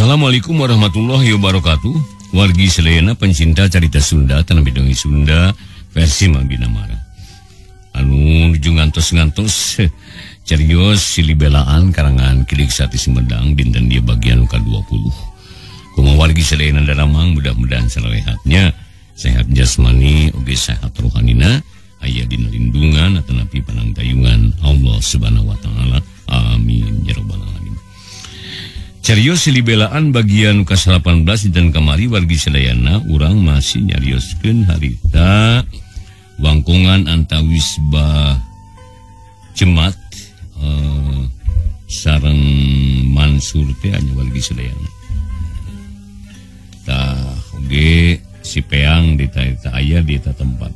Assalamualaikum warahmatullahi wabarakatuh. Wargi sadayana pencinta carita Sunda tanah bidongi Sunda versi Mang Binamara. Anu nuju ngantos-ngantos carios silibelaan karangan Kidik Sati Sumedang dinten dia bagian ka-20. Kumaha wargi sadayana daramang, mudah-mudahan sarehatnya, sehat jasmani oge sehat rohanina, aya dina lindungan atanapi panangtayungan Allah Subhanahu wa taala. Amin ya rabbal alamin. Carios silibelaan bagian ka-18 dinten kamari wargi sadayana urang masih nyarioskeun harita wangkongan antawis Bah Jemat sareng Mansur teh anya wargi sadayana. Tah oge si Peang di eta aya di eta tempat.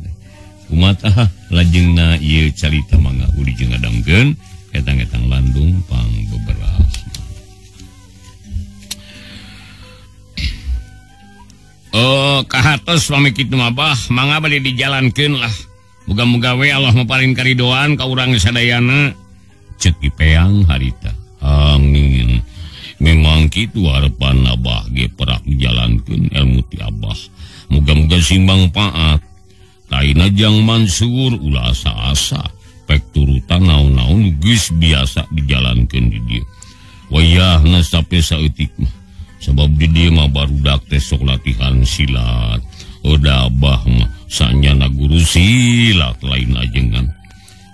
Kumaha lajengna ieu carita mangga uli jeung ngadangkeun etang-etang landung pang beberas. Oh, kahatos pami kitu mah Bah, mangga bade dijalankeun lah. Muga-muga we Allah maparin karidoan ka urang sadayana. Ceuk Ki Peang harita. Amin. Memang kitu harapan Abah ge perak dijalankeun ilmu ti Abah. Muga-muga sing mangpaat. Taina jang Mansur ulah asa-asa pek turutan naon-naon geus biasa dijalankeun di dieu. Wayahna sampe saeutik mah. Sebab di dieu mah barudak teh sok latihan silat. Udah Abah mah sanyana guru silat lain ajengan.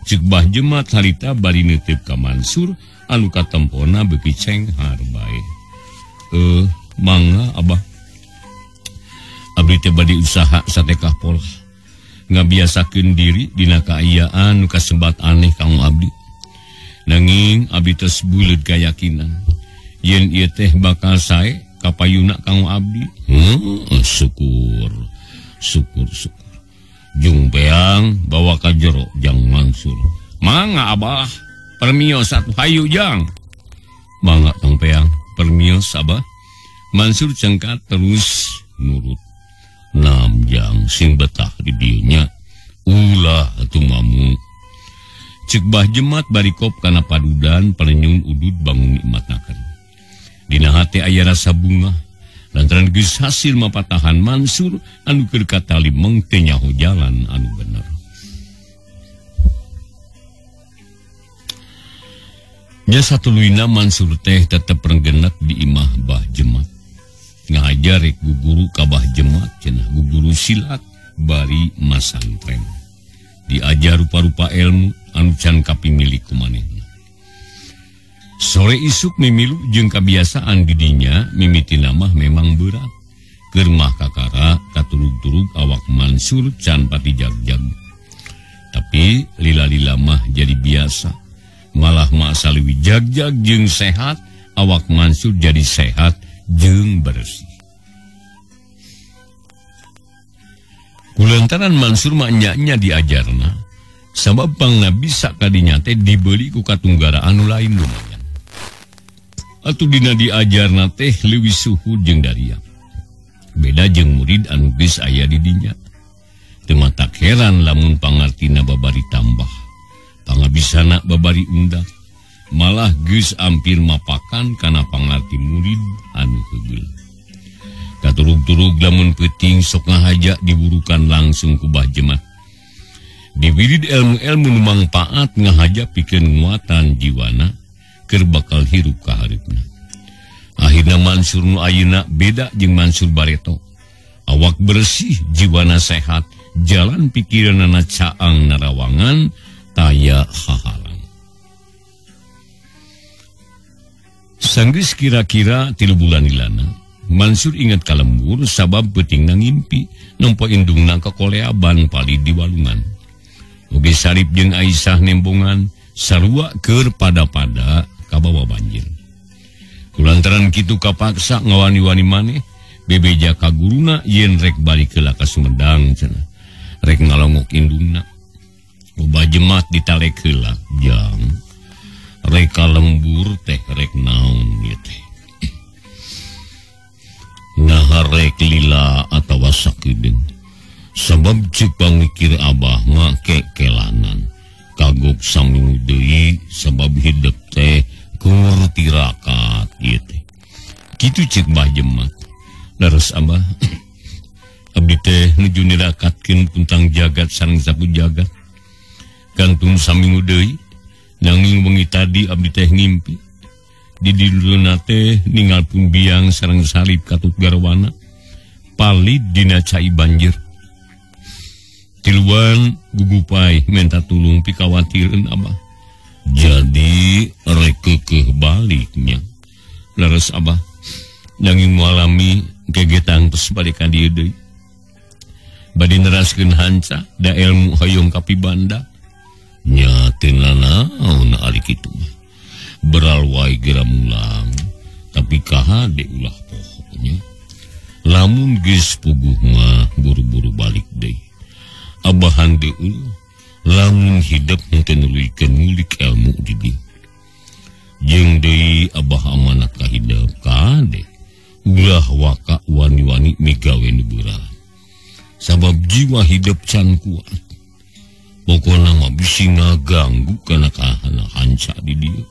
Ceuk Bah Jemat harita bari neuteup ka Mansur anu katempona beuki cenghar bae. Mangga Abah. Abdi teh bade usaha satekah polah. Ngabiasakeun diri dina kaayaan nu kasebat aneh kanggo abdi. Nanging abdi tos buleud kayakinan yen ieu teh bakal sae kapayuna kanggo abdi. Syukur. Syukur syukur. Jung Peang bawa ka jero jang Mansur. Mangga Abah, permios atuh hayu jang. Mangga Kang Peang, permios Abah. Mansur cengkat terus nurut. Nam jang sing betah di dieu nya. Ulah atuh mamu. Ceuk Bah Jemat bari kop kana padudan parenyung udud bangun nikmatnakeun. Dina hate aya rasa bungah lantaran geus hasil mapatahan Mansur anu keur katali meng teu nyaho jalan anu bener. Nya satuluyna Mansur teh tetep renggenek di imah Bah Jemat. Ngahajar rek guguru ka Bah Jemat cenah guguru silat bari masantren. Diajar rupa-rupa ilmu anu can kapimilik ku manehna. Sore isuk mimilu jeung kabiasaan didinya mimitina mah memang berat. Keur mah kakara katurug-turug awak Mansur can pati jag-jag. Tapi lila-lila mah jadi biasa. Malah mah saliwi jag-jag jeung sehat, awak Mansur jadi sehat jeung bersih. Kulantaran Mansur mah nya-nya diajarna, sabab pangna bisa kadinya teh dibeli ku katunggara anu lain lumayan. Atuh dina diajarna teh leuwih suhu jeung daria. Beda jeung murid anu geus aya di dinya. Teu matak heran lamun pangartina babari tambah, pangabisana babari undak, malah geus ampir mapakan kana pangarti murid anu heugeul. Katurug-turug lamun peuting sok ngahaja diburukan langsung ku Bah Jemat. Diwirid ilmu-ilmu nu mangpaat ngahaja pikeun nguatan jiwana keur bakal hirup ka hareupna. Akhirna Mansur nu ayeuna beda jeung Mansur bareto. Awak bersih, jiwana sehat, jalan pikiranana caang narawangan, taya hahalang. Sanggeus kira-kira 3 bulan ilana, Mansur ingat ka lembur sabab peutingna ngimpi nempo indungna ka koleaban palid di walungan. Oge Sarip jeung Aisyah nembongan sarua keur pada-pada kabawa banjir. Kulantaran kitu kapaksa ngawani-wani maneh bebeja ka guruna yen rek balik heula ka Sumedang cenah. Rek ngalongok indungna. Loba jemat ditalek heula jang. Rek ka lembur teh rek naon ieu teh. Nah rek lila atawa sakideung. Sabab ceuk pamikir Abah mah kekelanan. Kagok saminggu deui sabab hidup teh kur tirakat ieu teh. Kitu Kitu cek Mbah Jemat. Leres Abah. Abdi teh nuju nirakatkeun puntang jagat sareng sapu jagat. Kantun saminggu deui nanging wengi tadi abdi teh ngimpi. Di diduluna teh ningal pun biang sareng Sarip katut garwana palid dina cai banjir. Tiluan gugupai menta tulung pikawatireun Abah. Jadi rek keukeuh baliknya. Leres Abah. Nanging mualami gegetang terus balik ka dieu deui. Bade neraskeun hanca da ilmu hoyong kapibanda. Nya teu nanaon ari kitu mah. Beral wae geura mulang, tapi kahade ulah poho nya. Lamun geus puguh mah buru-buru balik deui. Abahan deui lamun hidep teu nuluykeun ngulik ilmu di dieu. Jeung deui abah amanat ka hidep kade. Ulah waka wani-wani migawe nu beurang. Sabab jiwa hidep can kuat. Pokona mah bisi ngaganggu kana kahana hanca di dieu.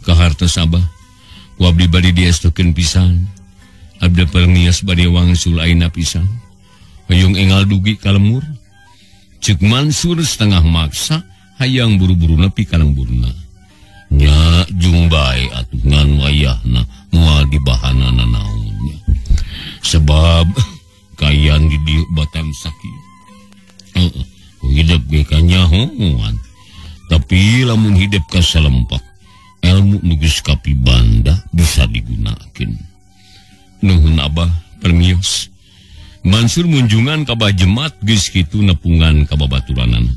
Kahartos Abah, ku abdi bade diestokeun pisan. Abdi permios bade wangsul ayeuna pisan. Hoyong engal dugi ka lemur. Ceuk Mansur setengah maksa hayang buru-buru nepi ka lemburna. Nya jung bae atuh ngan wayahna moal dibahanana naonnya. Sebab kayan di dieu batang sakit. Heeh. Hidup ge kanyahoan. Tapi lamun hidup ka salempak, ilmu nu geus kapibanda bisa digunakeun. Nuhun Abah permios. Mansur munjungan ka Bah Jemat geus kitu nepungan ka babaturanana.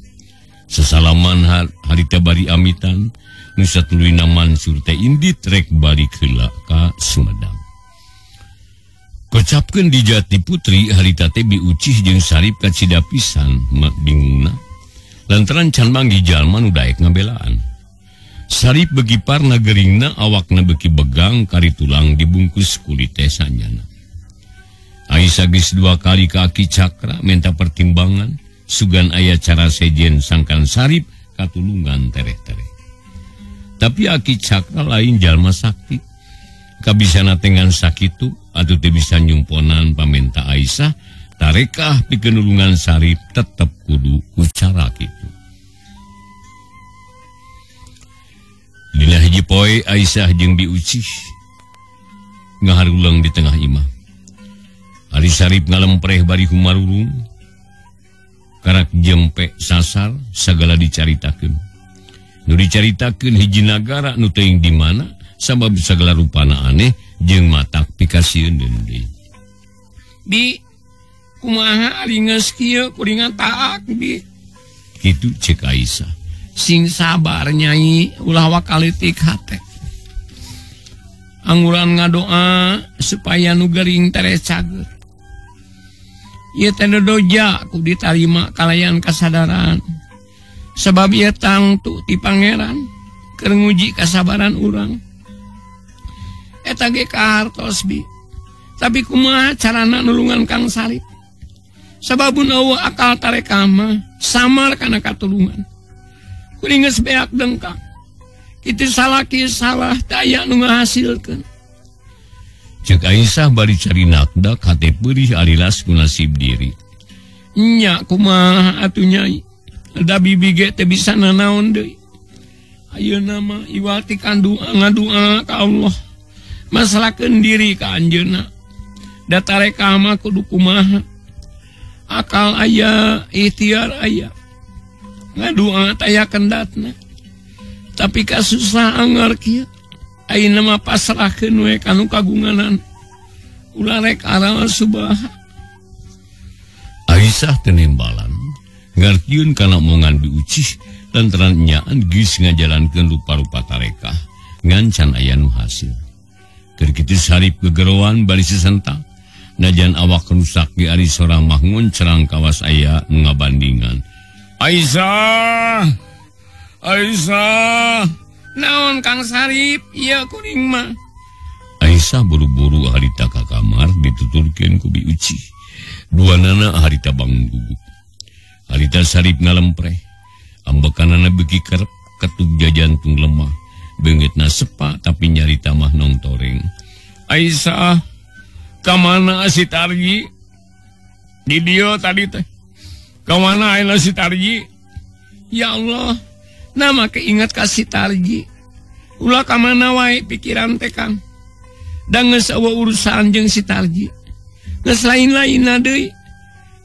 Sesalaman harita bari amitan, nu satuluyna Mansur teh indit rek balik heula ka Sumedang. Kocapkeun di Jati Putri harita teh biucih jeung Sarip kacida pisan bingungna lantaran can manggih jalma nu daek ngabelaan. Sarip beuki parna geuringna awakna beuki begang kari tulang dibungkus kulit teh sanjana. Aisyah geus dua kali ka Aki Cakra minta pertimbangan sugan aya cara sejen sangkan Sarip katulungan tereh-tereh. Tapi Aki Cakra lain jalma sakti. Kabisana tengan sakitu atuh teu bisa nyumponan pamenta Aisyah tarekah pikeun nulungan Sarip tetep kudu ku cara kitu. Dina hiji poe Aisyah jeung Bi Ucih ngaharuleung di tengah imah. Ari Sarip ngalempreh bari humarurung karak jempe sasar sagala dicaritakeun. Nu dicaritakeun hiji nagara nu teuing di mana sabab sagala rupana aneh jeung matak pikasieun deui. Bi, kumaha ari geus kieu kuringan taak bi? Kitu ceuk Aisyah. Sing sabar nyai, ulah wakalitik hate. Angguran ngadoa supaya nu gering tereh cager. Ieu teh dodoja ku ditarima kalayan kasadaran. Sebab ieu tangtu ti pangeran keur nguji kasabaran urang. Eta ge kahartos bi. Tapi kumaha carana nulungan Kang Sarip? Sababun eueuh akal tarekah mah samar kana katulungan. Kuring geus beak dengkak. Kitu salah kieu salah teu aya nu ngahasilkeun. Ceuk Aisyah bari cari nakdak hate peurih alilas ku nasib diri. Nya kumaha atuh nyai? Da bibi ge teu bisa nanaon deui. Ayeuna mah iwati kandua ngadua ka Allah. Masalahkeun diri ka anjeunna. Da tarekah mah kudu kumaha? Akal aya, ikhtiar aya. Ngadua taya kendatna. Tapi kasusah anger kieu. Ayeuna mah pasrahkeun we ka nu kagunganan. Ulah rek aral subaha. Aisyah tenembalan ngartieun kana omongan Bi Ucih lantaran nyaan geus ngajalankeun rupa-rupa tarekah ngan can aya nu hasil. Keur kitu Sarip gegeroan bari sesenta. Najan awak rusak di ari sorang mah ngoncerang kawas aya nu ngabandingan. Aisyah! Aisyah! Naon Kang Sarip? Ieu kuring mah. Aisyah buru-buru harita ka kamar dituturkeun ku Bi Ucih. Duanana harita bangun gugup. Harita Sarip ngalempreh. Ambekanana beuki kerep ketuk jajantung lemah. Beungeutna sepa tapi nyarita mah nongtoreng. Aisyah ka mana si Tarji di dieu tadi teh ka mana ayeuna si Tarji ya Allah nah make ingat ka si Tarji ulah ka mana wae pikiran teh Kang da geus eueuh urusan jeung si Tarji geus lain-lainna deui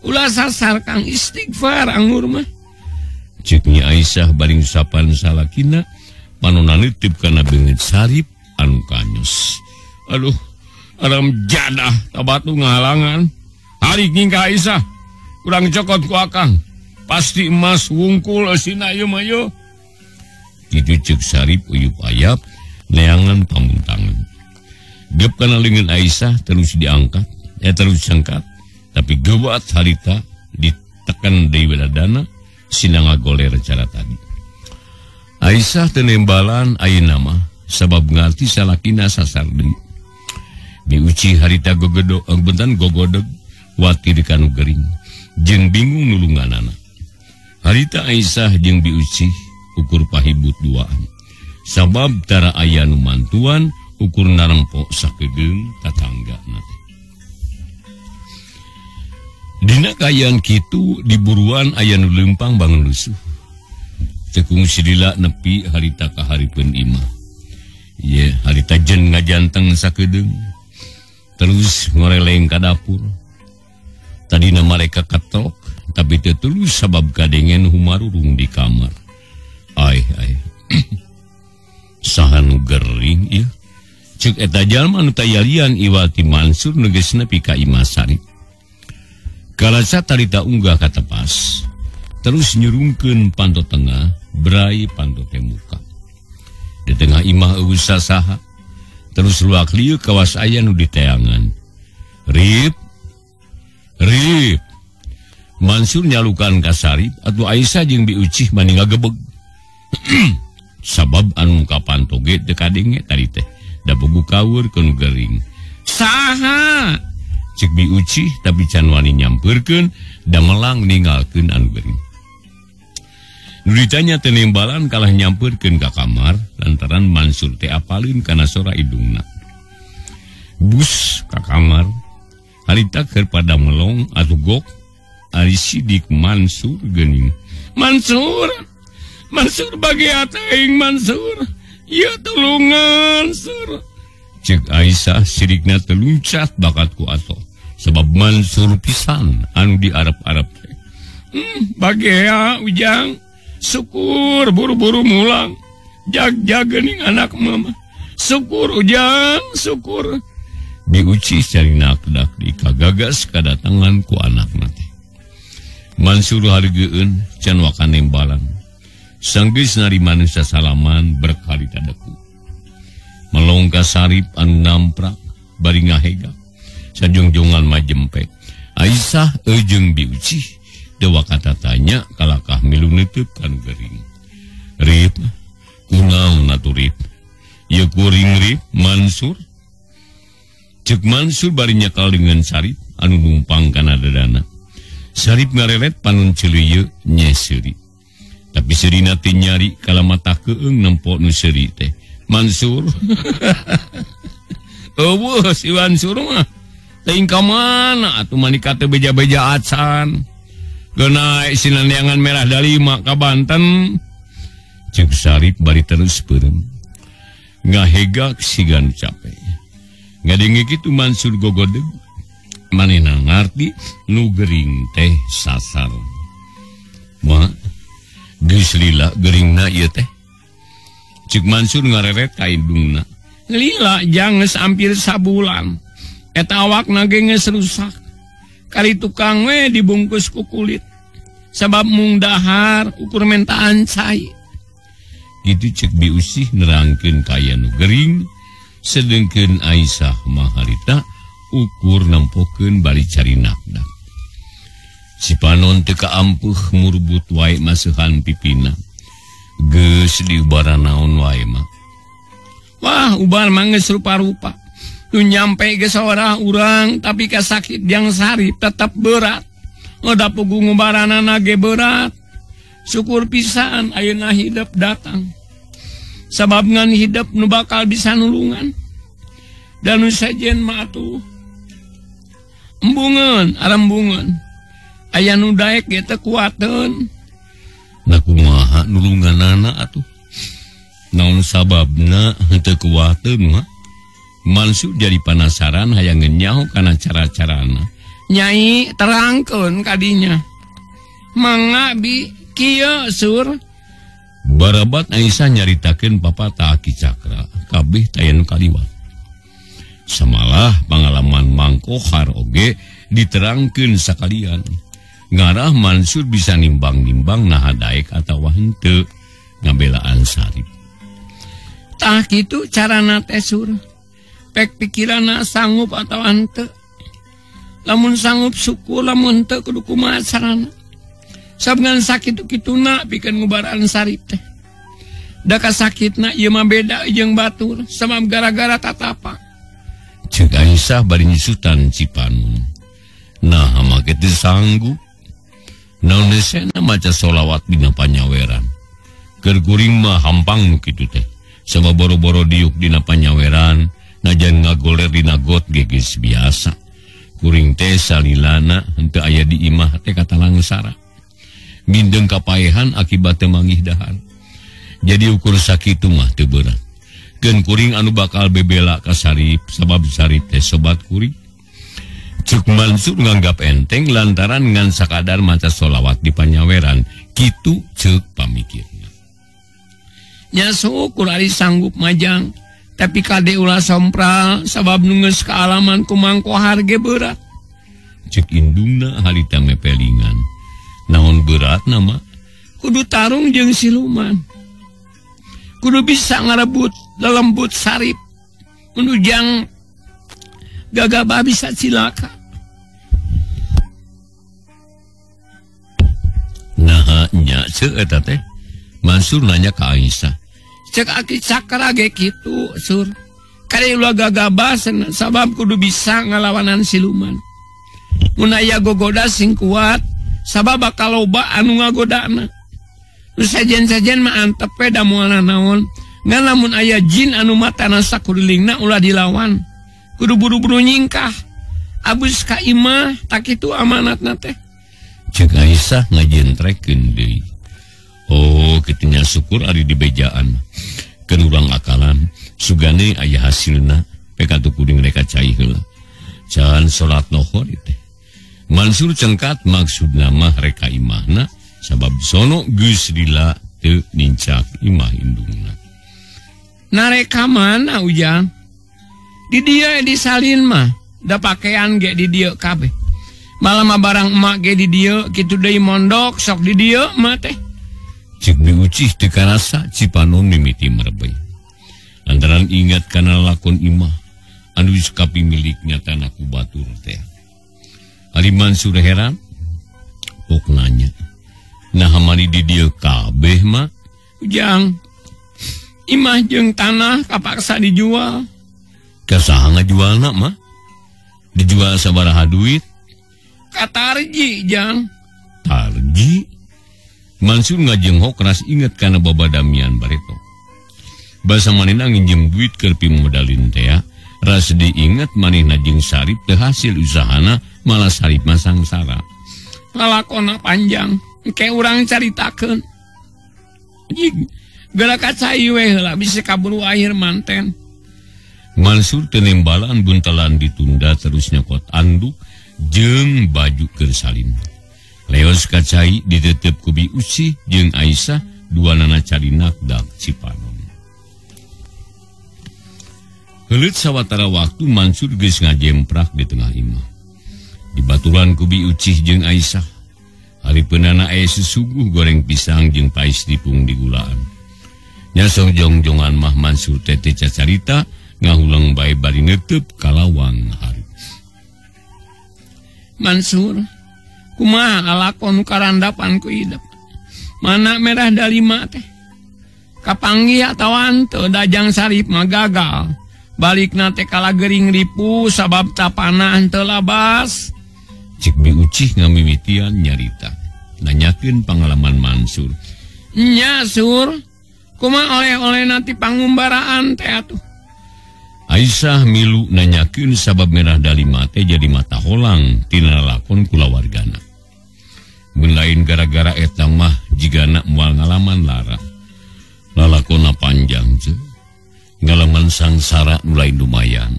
ulah sasar Kang istighfar anggur mah Cek Nyi Aisyah bari ngusapan salakina panonna neuteup kana beungeut Sarip anu kanyos. Aduh, aram jadah tabatu ngahalangan. Hari ka Aisyah kurang cokot ku akang. Pasti emas wungkul eusina ieu mah yeuh. Kitu ceuk Sarip uyup ayap neangan pamuntangan. Gep kana leungeun Aisyah terus diangkat, terus sangkat, tapi gewat harita ditekan deui dadana sina ngagoler cara tadi. Aisyah teu nembalan ayeuna mah sabab ngarti salakina sasar deui. Diuci harita gogodog bentan gogodog watir kanu gering jeung bingung nulunganana. Harita Aisyah jeung diuci ukur pahibut duaan. Sabab tara aya nu mantuan ukur narempok sakedeung tatanggana teh. Dina kaayaan kitu diburuan aya nu leumpang bangun lusuh. Teu kungsi lila nepi harita ka hareupeun imah. Ye, harita jen ngajanteng sakedeung. Terus ngoreleng ka dapur. Tadina mereka ketok, tapi teu tulus sabab kadengen humarurung di kamar. Ai ai. Saha nu gering ieu? Ceuk eta jalma nu tayalian iwati Mansur nu geus nepi ka imah Sarip. Kalaca tarita unggah ka tepas, terus nyurungkeun panto tengah, brai panto teh muka. Di tengah imah eueuh sasaha, terus luak lieu kawas aya nu diteangan. Rip, rip. Mansur nyalukan ka Sarip atuh Aisyah jeung Biucih mani ngagebeg. Sabab anu ka panto ge teu kadenge tadi teh, da bogu kawur ka nu gering. Saha? Cek Biucih tapi can wani nyampeurkeun da melang ninggalkeun anu gering. Nu ditanya teu nembalan kalah nyampeurkeun ka kamar lantaran Mansur teh apaleun kana sora idungna. Bus ka kamar harita keur pada melong atuh gok ari sidik Mansur geuning. Mansur, Mansur bagi aing Mansur, ieu tulungan Sur. Cek Aisyah sirikna teluncat bakat ku ato sebab Mansur pisan anu diarep-arep teh. Bagea Ujang, syukur buru-buru mulang. Jag-jag geuning anak mama. Syukur Ujang, syukur. Diuci carina kedak di kagagas kadatangan ku anakna teh. Mansur hareugeun can waka nembalan. Sanggeus narima nu sasalaman berkali tadeku. Melongka Sarip anu namprak bari ngahega. Sajongjongan majempe. Aisyah eujeung Biucih dewa kata tanya kalakah milu neuteub kanu gering. Rip, kunaon atuh Rip? Ieu kuring Rip Mansur. Ceuk Mansur bari nyekal dengan Sarip anu numpang kana dadana. Sarip ngareret panun ceuleuyeut nye seuri. Tapi seurina teh nyari kalamata keung nempo nu seuri teh. Mansur. Eueuh si Mansur mah. Teuing ka mana atuh manika teh beja-beja acan. Geuna isina neangan merah dalima ka Banten. Ceuk Sarip bari terus peureum. Ngahegak siga nu cape. Ngadenge kitu Mansur gogodeg. Manehna ngarti nu gering teh sasar. Ma geus lila geringna ieu teh. Cek Mansur ngareret ka indungna. Lila jang geus hampir sabulan. Eta awakna ge geus rusak. Kari tukang we dibungkus ku kulit. Sabab mung dahar ukur mentaan cai. Kitu cek Biusih nerangkeun ka aya nu gering, sedengkeun Aisyah mah harita ukur nempokeun bari cari nakdak. Si panon teu kaampuh murbut wae maseuhan pipina. Geus diubaran naon wae mah. Wah, ubar mah geus rupa-rupa. Nu nyampe geus saorah urang tapi kasakit jang Sarip tetep berat. Oda pugu ngubaranana ge berat. Syukur pisan ayeuna hidep datang. Sabab ngan hidep nu bakal bisa nulungan. Dan nu sejen mah atuh embungeun arembungeun aya nu daek ge teu kuateun. Nah kumaha nulunganana atuh? Naon sababna henteu kuateun mah? Mansur jadi panasaran hayang nyaho kana cara-carana. Nyai terangkeun kadinya. Mangga bi kieu sur. Barabat Aisyah nyaritakeun papatah Ki Cakra kabeh taya nu kaliwat. Samalah pangalaman Mang Kohar oge diterangkeun sakalian. Ngarah Mansur bisa nimbang-nimbang naha daek atawa henteu ngabelaan Sarip. Tah kitu carana teh sur. Pek pikiranna sanggup atawa henteu. Lamun sanggup syukur, lamun henteu kudu kumaha carana. Sabngan sakitu kituna pikeun ngubaran Sarip teh. Da kasakitna ieu mah beda jeung batur sabab gara-gara tatapa. Ceuk Aisyah bari nyusutan Cipanun. Nah make teu sanggup. Naon desena maca solawat dina panyaweran. Keur kuring mah hampang nu kitu teh. Sabab boro-boro diuk dina panyaweran, najan ngagoler dina got ge geus biasa. Kuring teh salilana henteu aya di imah teh katalangsara. Mindeng kapaehan akibat teu manggih dahar. Jadi ukur sakitu mah teu berat. Keun kuring anu bakal bebela ka Sarip sabab Sarip teh sobat kuring. Cuk Mansur nganggap enteng lantaran ngan sakadar maca solawat di panyaweran. Kitu ceuk pamikirna. Nya syukur ari sanggup majang, tapi kade ulah sompral sabab nu geus kaalaman ku Mang Kohar ge berat. Ceuk indungna harita mepelingan. Naon berat nama? Kudu tarung jeung siluman. Kudu bisa ngarebut lelembut Sarip. Menujang gagabah bisa cilaka. Nah nya ceuk eta teh. Mansur nanya ka Aisyah. Cek Aki Cakra ge kitu sur. Kade ulah gagabah sabab kudu bisa ngalawanan siluman. Mun aya gogoda sing kuat sabab bakal loba anu ngagodana. Nu sejen-sejen mah antep we da moal naon. Ngan lamun aya jin anu matana sakurilingna ulah dilawan. Kudu buru-buru nyingkah. Abus ka imah tak kitu amanatna teh. Ceuk Aisyah ngajentrekeun deui. Oh, kitu nya syukur ari dibejaan. Keun urang akalan, sugane aya hasilna, pek atuh kuring reka cai heula. Can salat lohor teh. Mansur cengkat maksudna mah reka imahna sabab sono geus lila teu nincak imah indungna. Nareka mana Ujang? Di dieu disalin mah, da pakaian ge di dieu kabeh. Malah mah barang emak ge di dieu, kitu deui mondok sok di dieu mah teh. Cik Bi Ucih teu karasa Cipanon mimiti merebey. Lantaran ingat kana lakon imah anu geus kapimiliknya tanah ku batur teh. Ari Mansur heran, pok nanya. Nah mani di dieu kabeh mah? Ujang, imah jeung tanah kapaksa dijual. Ka saha ngajualna mah? Dijual sabaraha duit? Ka Tarji, Jang. Tarji? Mansur ngajenghok ras inget kana babadamian bareto. Basa manehna nginjem duit keur pimodalin teh, ras diinget manehna jeung Sarip teu hasil usahana, malah Sarip mah sangsara. Lalakona panjang, engke urang caritakeun. Jig, geura ka cai we heula bisi kaburu akhir manten. Mansur teu nembalan buntelan ditunda terus nyokot anduk jeung baju keur salin. Leos ka cai ditetep ku Bi Ucih jeung Aisyah duanana carinak dak Cipanon. Heuleut sawatara waktu Mansur geus ngajemprak di tengah imah. Dibaturan ku Bi Ucih jeung Aisyah. Hari peunana aya susuguh goreng pisang jeung pais dipung digulaan. Nya sok jongjongan mah Mansur teh teu cacarita ngahulang bae bari neuteub kalawang hareup. Mansur, kumaha alakon karandapan ku idep. Mana merah dalima teh. Kapanggih atawa henteu dajang Sarip mah gagal. Balikna teh kalagering ripu sabab tapana henteu labas. Cik Bi Ucih ngamimitian nyarita, nanyakeun pangalaman Mansur. Nya Sur, kumaha oleh-oleh nanti pangumbaraan teh atuh. Aisyah milu nanyakeun sabab Merah Dalima teh jadi mata holang tina lalakon kulawargana. Mun lain gara-gara eta mah jigana moal ngalaman lara. Lalakonna panjang ce. Ngalaman sangsara nu lain lumayan.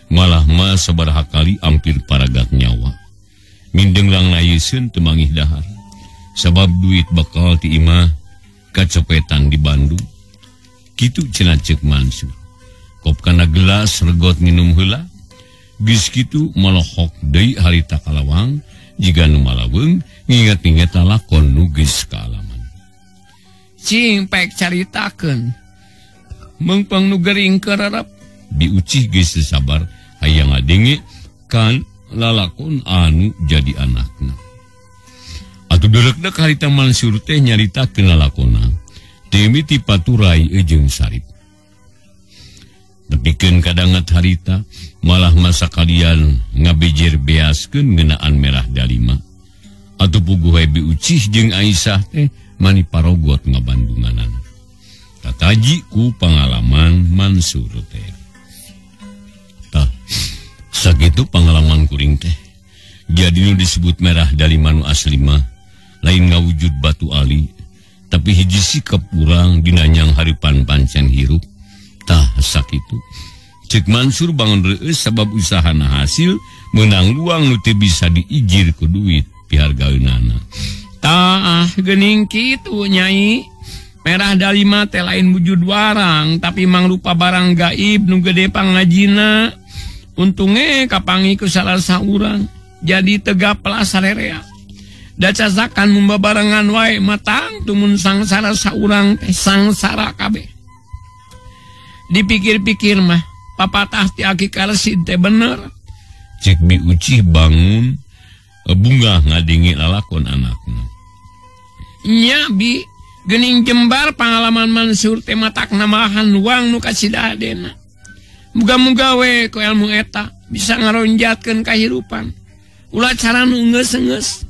Malah mah sabaraha kali ampir paragat nyawa. Mindenglang nayeseun teu mangih dahar. Sabab duit bakal ti imah kacopetan di Bandung. Kitu cenah ceuk Mansur. Kop kana gelas regot minum heula. Geus kitu molohok deui harita kalawang jiga nu malaweung nginget-nginget lalakon nu geus kaalaman. Cing pek caritakeun. Meungpeung nu gering kererep. Biucih geus teu sabar hayang ngadenge kan lalakon anu jadi anakna. Atuh dereuk-deuk harita Mansur teh nyaritakeun lalakonna. Timiti paturai jeung Sarip. Nepikeun kadangat harita malah masa kalian ngabejer beaskeun ngeunaan Merah Dalima. Atuh puguh we Biucih jeung Aisyah teh mani parogot ngabandunganana. Tataji ku pangalaman Mansur teh. Tah, sakitu pangalaman kuring teh. Jadi nu disebut Merah Dalima nu asli mah lain ngawujud batu ali, tapi hiji sikap urang dinanyang haripan pancen hirup. Tah sakitu. Cek Mansur bangun reueus sabab usahana hasil meunang luang nu teu bisa diijir ku duit pihargaeunana. Tah geuning kitu Nyai. Merah Dalima teh lain wujud warang tapi mangrupa barang gaib nu gede pangajina. Untunge kapangi ku salah saurang jadi tegaplah sarerea. Da casakan mumbabarengan wae matang tumun sangsara saurang teh sangsara kabeh. Dipikir-pikir mah papatah ti Aki Karsid teh bener. Cek Biucih bangun bungah ngadenge lalakon anakna. Nya bi geuning jembar pangalaman Mansur teh matak namahan wang nu kasidadena. Muga-muga we ku ilmu eta bisa ngaronjatkeun kahirupan. Ulah cara nu geus-geus.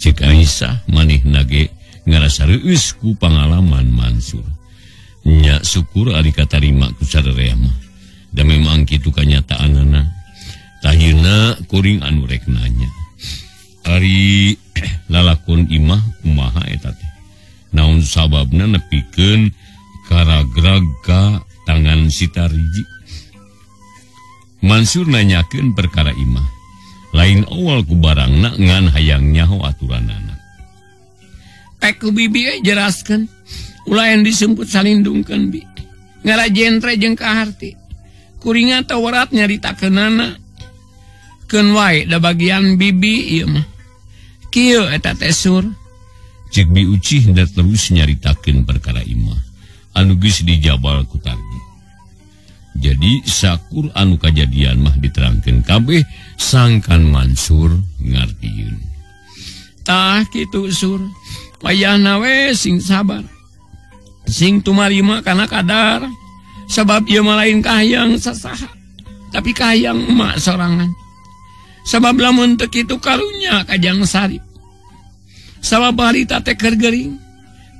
Cek Aisyah manehna ge ngarasa reueus ku pangalaman Mansur. Nya syukur ari katarima ku sarerea mah. Da memang kitu kanyataanana. Tahina kuring anu rek nanya. Ari lalakon imah kumaha eta teh? Naon sababna nepikeun karagrag ka tangan si Tarji? Mansur nanyakeun perkara imah. Lain awal ku barangna ngan hayang nyaho aturanana. Pek ku bibi jelaskeun. Ulah yang disemput salindungkeun bi. Ngarajentre jeung kaharti. Kuringa tawarat nyaritakeunana. Keun wae da bagian bibi ieu mah. Kieu eta teh sur. Cek Biucih da terus nyaritakeun perkara imah anu geus dijabal ku Tarji. Jadi sakur anu kajadian mah diterangkeun kabeh sangkan Mansur ngartieun. Tah kitu sur. Wayahna we sing sabar. Sing tumarima kana kadar. Sabab ieu mah lain kahayang sasaha, tapi kahayang emak sorangan. Sabab lamun teu kitu karunya kajang Sarip. Sabab harita teh keur gering.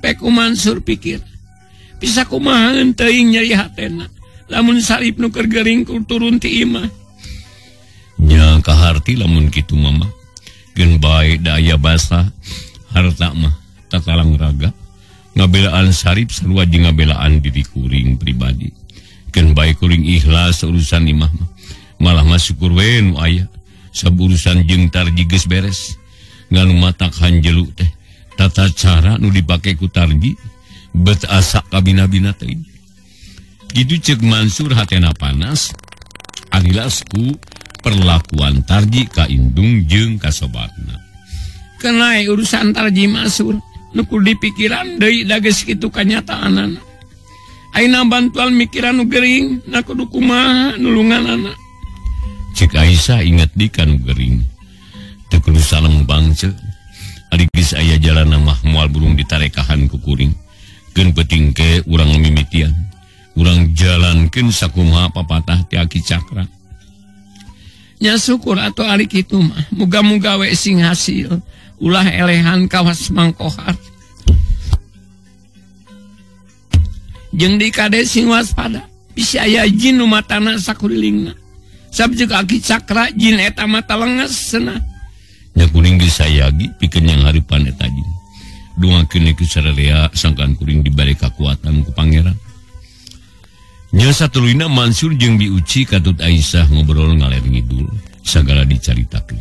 Pek ku Mansur pikir, bisa kumaha teuing nyeri hatena lamun Sarip nu keur gering ku turun ti imah. Nya kaharti lamun kitu mama. Geun bae da aya basa harta mah tatalang raga. Ngabelaan Sarip sarua jeung ngabelaan diri kuring pribadi. Keun bae kuring ikhlas urusan imah mah. Malah mah syukur we nu aya. Sab urusan jeung Tarji geus beres. Nganu matak hanjelu teh tata cara nu dipake ku Tarji bet asa kabina-bina teh. Kitu ceuk Mansur hatena panas anilas ku perlakuan Tarji ka indung jeung ka sobatna. Kenai urusan Tarji Mansur nu kudu dipikiran deui da geus kitu kanyataanana. Ayeuna bantuan mikiran nu gering na kudu kumaha nulunganana. Cek Aisyah inget di kanu gering. Teu kudu salembang ce. Ari geus aya jalanna mah moal burung ditarekahan ku kuring. Keun penting ke urang mimitian. Urang jalankeun sakumaha papatah ti Aki Cakra. Nya syukur atuh ari kitu mah. Muga-muga we sing hasil. Ulah elehan kawas mangkohar. Jeung di kade sing waspada. Bisi aya jin nu matana sakurilingna. Sabjeuk Aki Cakra jin eta mata lenges cenah. Nya kuring geus sayagi pikeun yang hareupan eta jin. Doakeun ku sararea sangkan kuring dibere kakuatan ku pangeran. Nya satuluyna Mansur jeung Bi Uci katut Aisyah ngobrol ngaler ngidul sagala dicaritakeun.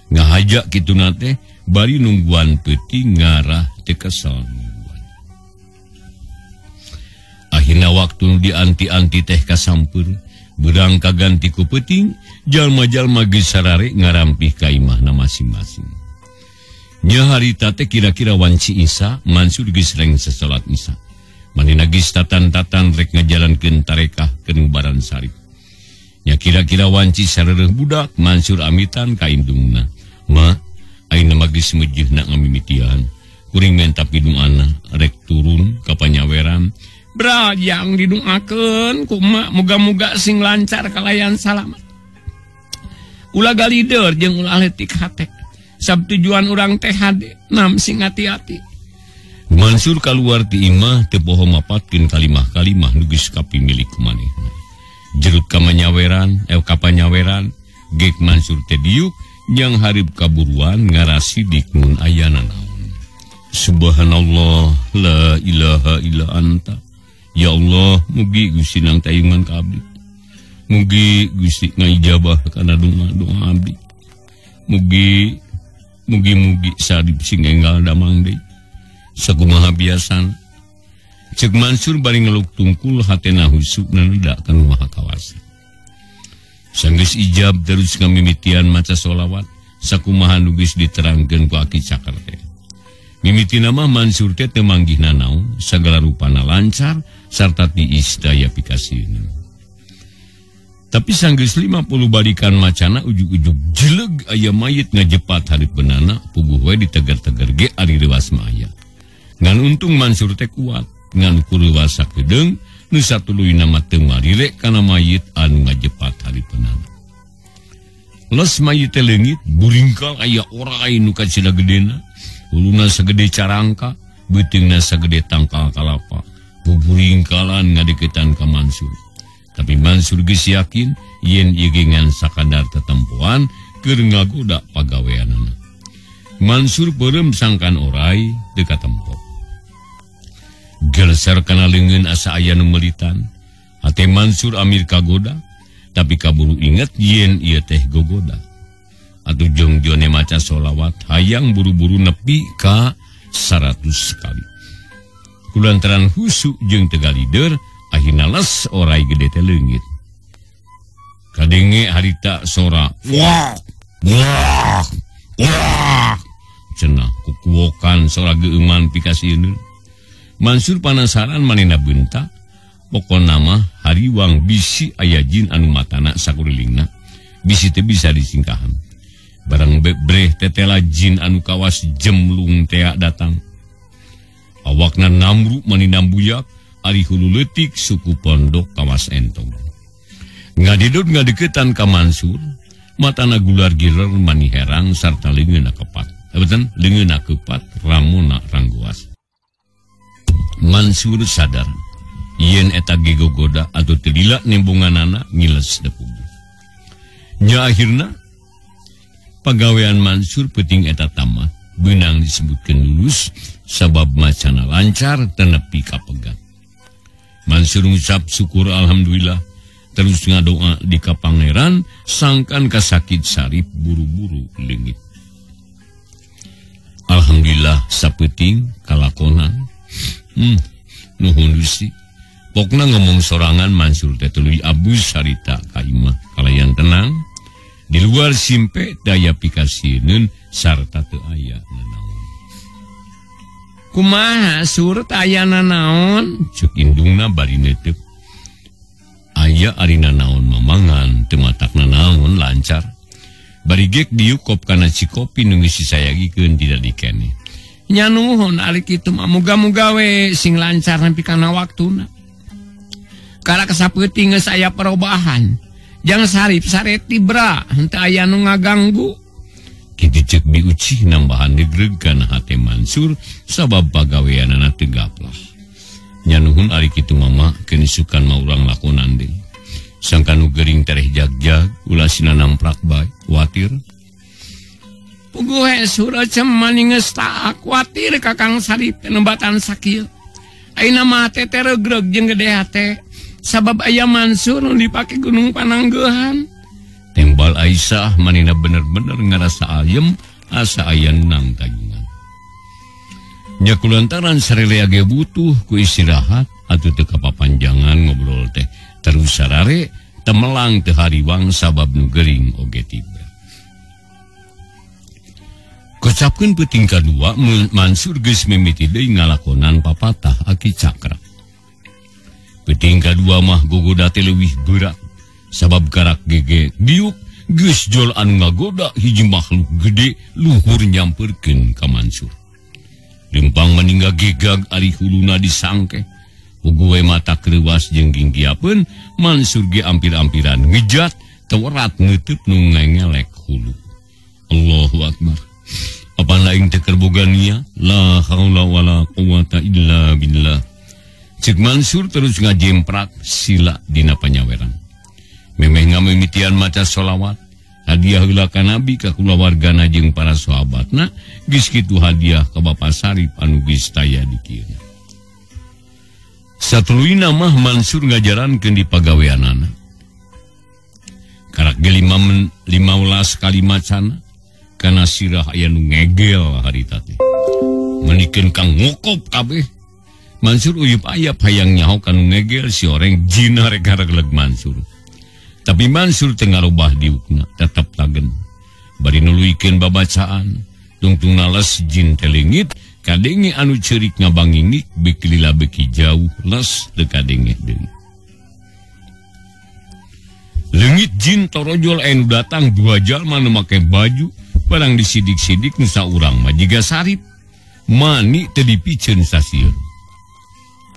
Ngahaja kituna teh bari nungguan peuting ngarah teu kesel nungguan. Akhirna waktu dianti-anti teh kasampeur, beurang kaganti ku peuting, jalma-jalma geus sarare ngarampih ka imahna masing-masing. Nya harita teh kira-kira wanci Isa, Mansur geus reng sasalat Isa. Manehna geus tatan-tatan rek ngajalankeun tarekah keur ngubaran sarip. Nya kira-kira wanci sareureun budak Mansur amitan ka indungna. Ma, ayeuna mah geus meujeuhna ngamimitian. Kuring menta piduana rek turun ka panyaweran. Brajang diduakeun ku emak muga-muga sing lancar kalayan salamat. Ulah galider jeung ulah leutik hate. Sab tujuan urang teh hade, nam sing hati-hati. Mansur kaluar ti imah teu poho mapatkeun kalimah-kalimah nu geus kapimilik ku manehna. Jerut ka manyaweran, ka panyaweran, gek Mansur teh diuk jang hareup kaburuan ngarasidik mun aya nanaon. Subhanallah, la ilaha illa anta. Ya Allah, mugi Gusti nang tayungan ka abdi. Mugi Gusti ngaijabah kana doa-doa abdi. Mugi mugi-mugi sarip sing enggal damang deui. Sakumaha biasana. Ceuk Mansur bari ngeluk tungkul hatena husukna neda ka nu Maha Kawasa. Sanggeus ijab terus ngamimitian maca sholawat sakumaha nu geus diterangkeun ku Aki Cakar teh. Mimitina mah Mansur teh teu manggih nanaon, sagala rupana lancar sarta tiis daya pikasieun. Tapi sanggeus 50 balikan macana ujug-ujug jeleg aya mayit ngajepat hareupeunana puguh we diteger-teger ge ari reuas mah aya. Ngan untung Mansur teh kuat, ngan ku reuas sakedeung nu satuluyna mah teu ngalire kana mayit anu ngajepat hareupeunana. Les mayit teh leungit buringkal aya orai nu kacida gedena, huluna sagede carangka, beuteungna sagede tangkal kalapa. Buburingkalan ngadeukeutan ka Mansur. Tapi Mansur geus yakin yen ieu ge ngan sakadar tetempoan keur ngagoda pagaweanana. Mansur beureum sangkan orai teu katempo. Geleser kana leungeun asa aya nu melitan. Hate Mansur amir kagoda, tapi kaburu inget yen ieu teh gogoda. Atuh jongjone maca sholawat hayang buru-buru nepi ka 100 kali. Kulantaran husu jeung tegalider, akhirna les orai gede teh leungit. Kadenge harita sora wah wah wah cenah kukuwokan sora geuman pikasieun. Mansur panasaran manehna beunta, pokona mah hariwang bisi aya jin anu matana sakurilingna, bisi teh bisa disingkahan. Barang bebreh tetela jin anu kawas jemlung tea datang. Awakna namru manina buyak, ari hulu leutik suku pondok kawas entong. Ngadidut ngadeukeutan ka Mansur, matana gular giler mani herang sarta leungeunna kepat. Beten leungeunna kepat ramona ranggoas. Mansur sadar yen eta ge gogoda atau teu lila nembonganana ngiles depugu. Nya akhirna pagawean Mansur peuting eta tamat, beunang disebutkeun lulus sabab macana lancar tenepi kapegat. Mansur ngucap syukur alhamdulillah, terus ngadoa di ka pangeran sangkan kasakit sarip buru-buru leungit. Alhamdulillah sapeuting kalakonan. Nuhun Gusti. Pokna ngomong sorangan Mansur teh tuluy abus harita ka imah kalayan tenang. Di luar simpe daya pikasieun sarta teu aya nanaon. Kumaha surut aya nanaon? Ceuk indungna bari neuteuk. Aya ari nanaon mamangan teu matak nanaon lancar. Bari gek diuk kop kana cikopi nu geus disayagikeun tidak dikene. Nya nuhun ari kitu mah muga-muga we sing lancar nepi kana waktuna. Karak sapeuting geus aya perubahan. Jang sarip sareti bra, henteu aya nu ngaganggu. Kitu ceuk Bi Uci nambahan negreg kana hate Mansur sabab pagaweanana teu gaplah. Nya nuhun ari kitu mama keun isukan mah urang lakonan deui. Sangka nu geuring tereh jagjag ulah sina namprak bae kuatir. Puguh suracem maning geus tak kuatir ka Kang Sarip nembatan sakieu. Ayeuna mah teh regreg jeung gede hate sabab aya Mansur nu dipake Gunung Pananggeuhan. Tembal Aisyah manina bener-bener ngarasa ayem asa aya nang tayungan. Nya kulantaran sarelea ge butuh ku istirahat atuh teu kapapanjangan ngobrol teh terus sarare temelang teu hariwang sabab nu gering oge tiba. Kocapkeun peuting kadua Mansur geus mimiti deui ngalakonan papatah Aki Cakra. Peuting kadua mah gogoda teh leuwih berat sabab karak gege diuk geus jol anu ngagoda hiji makhluk gede luhur nyamperkeun ka Mansur. Lempang meninggal gegag ari huluna disangke. Puguh mata kreuwas jeung ginggiapeun Mansur ge ampir-ampiran ngejat tewerat ngeuteuk nu ngengelek hulu. Allahu akbar. Apa lain teh keur boga nia? La haula wala quwata illa billah. Cek Mansur terus ngajemprak sila dina panyaweran. Memeh ngamimitian maca sholawat, hadiah heula ka Nabi ka kulawargana jeung para sahabatna, geus kitu hadiah ka Bapa Sarip anu geus taya di kieu. Satuluyna mah Mansur ngajarankeun di pagaweanana. Karak ge 15 kali macana kana sirah aya nu ngegel harita teh. Menikeun kang ngokop kabeh. Mansur uyup ayap hayang nyaho kanu ngegel si oreng jina rek ngaregleg Mansur. Tapi Mansur teu ngarobah diukna, tetep tagen. Bari nuluykeun babacaan, tungtung nales jin teh leungit, kadenge anu ceurik ngabangingik beuki lila beuki jauh les teu kadenge deui. Leungit jin torojol anu datang dua jalma nu make baju, barang disidik-sidik nu saurang mah jiga Sarip. Mani teu dipiceun sasieun.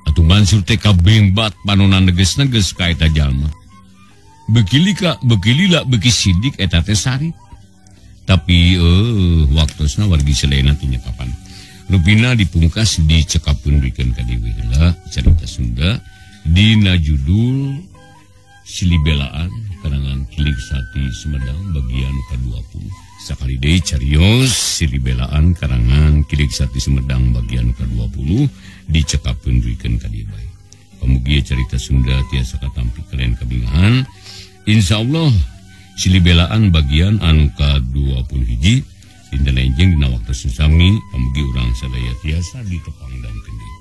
Atuh Mansur teh kabengbat panona neges-neges ka eta jalma. Beuki lila beuki sidik eta teh Sarip. Tapi waktosna wargi sadayana teh kapan. Rupina dipungkas dicekapkeun bikeun ka deui heula carita Sunda dina judul Silibelaan karangan Kilik Sati Sumedang bagian ke-20. Sakali deui carios Silibelaan karangan Kilik Sati Sumedang bagian ke-20 dicekapkeun bikeun ka dieu bae. Pamugi carita Sunda tiasa katampi kalian kabingahan. Insyaallah Silibelaan bagian anu ka-20 hiji dinten enjing dina waktu sami pamugi urang sadaya tiasa ditepangdangkeun deui.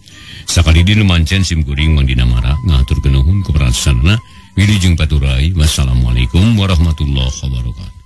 Sakali deui nu mancen sim kuring Mang Dina Mara ngahaturkeun nuhun kaperasana wilujeng paturai. Wassalamualaikum warahmatullahi wabarakatuh.